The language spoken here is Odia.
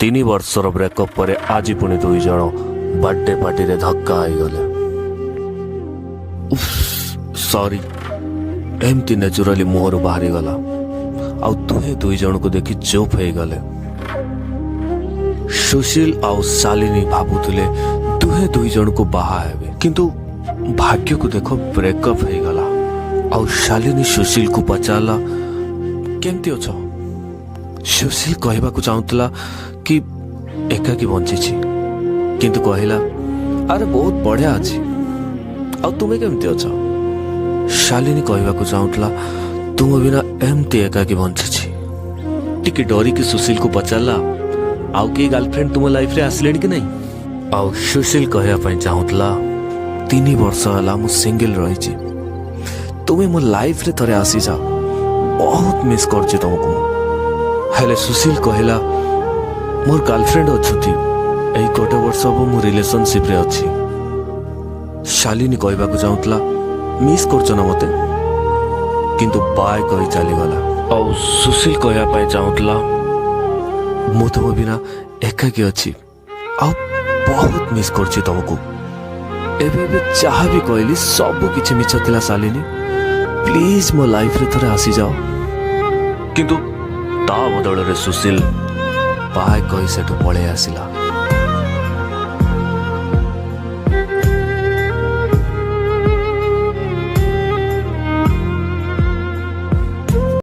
3 ବର୍ଷର ବ୍ରେକଅପ୍ ପରେ ଆଜି ପୁଣି ଦୁଇ ଜଣ ବର୍ଥଡେ ପାର୍ଟିରେ ଧକ୍କା ହେଇଗଲେ। ସରି, ଏମିତି ନ୍ୟାଚୁରାଲି ମୁହଁରୁ ବାହାରିଗଲା। ଆଉ ଦୁହେଁ ଦୁଇ ଜଣକୁ ଦେଖି ଚୁପ୍ ହେଇଗଲେ। ସୁଶୀଲ ଆଉ ଶାଲିନୀ ଭାବୁଥିଲେ ଦୁହେଁ ଦୁଇ ଜଣକୁ ବାହା ହେବେ, କିନ୍ତୁ ଭାଗ୍ୟକୁ ଦେଖ, ବ୍ରେକଅପ୍ ହେଇଗଲା। ଆଉ ଶାଲିନୀ ସୁଶୀଲକୁ ପଚାରିଲା, "କେମିତି ଅଛ?" ସୁଶୀଲ କହିବାକୁ ଚାହୁଁଥିଲା କି ଏକାକି ବଞ୍ଚିଛି, କିନ୍ତୁ କହିଲା, "ଆରେ, ବହୁତ ବଢିଆ ଅଛି। ଆଉ ତୁମେ କେମିତି ଅଛ?" ଶାଲିନୀ କହିବାକୁ ଚାହୁଁଥିଲା, ତୁମ ବିନା ଏମିତି ଏକାକି ବଞ୍ଚିଛି। ଟିକେ ଡରିକି ସୁଶୀଲକୁ ପଚାରିଲା, "ଆଉ କେହି ଗାର୍ଲଫ୍ରେଣ୍ଡ ତୁମ ଲାଇଫରେ ଆସିଲେଣି କି ନାହିଁ?" ଆଉ ସୁଶୀଲ କହିବା ପାଇଁ ଚାହୁଁଥିଲା, 3 ବର୍ଷ ହେଲା ମୁଁ ସିଙ୍ଗଲ ରହିଛି, ତୁମେ ମୋ ଲାଇଫରେ ଥରେ ଆସିଯାଅ, ବହୁତ ମିସ୍ କରୁଛି ତମକୁ ମୁଁ। ହେଲେ ସୁଶୀଲ କହିଲା, "ମୋର ଗାର୍ଲଫ୍ରେଣ୍ଡ ଅଛନ୍ତି, ଏଇ ଗୋଟେ ବର୍ଷ ହବ ମୁଁ ରିଲେସନସିପରେ ଅଛି।" ଶାଲିନୀ କହିବାକୁ ଚାହୁଁଥିଲା, ମିସ୍ କରୁଛ ନା ମତେ? କିନ୍ତୁ ବାଏ କହି ଚାଲିଗଲା। ଆଉ ସୁଶୀଲ କହିବା ପାଇଁ ଚାହୁଁଥିଲା, ମୁଁ ତୁମ ବିନା ଏକାକି ଅଛି ଆଉ ବହୁତ ମିସ୍ କରୁଛି ତମକୁ। ଏବେ ଏବେ ଯାହା ବି କହିଲି, ସବୁ କିଛି ମିଛ ଥିଲା। ଶାଲିନୀ, ପ୍ଲିଜ ମୋ ଲାଇଫରେ ଥରେ ଆସିଯାଅ। କିନ୍ତୁ ତା ବଦଳରେ ସୁଶୀଲ ବାଏ କହି ସେଠୁ ପଳେଇ ଆସିଲା।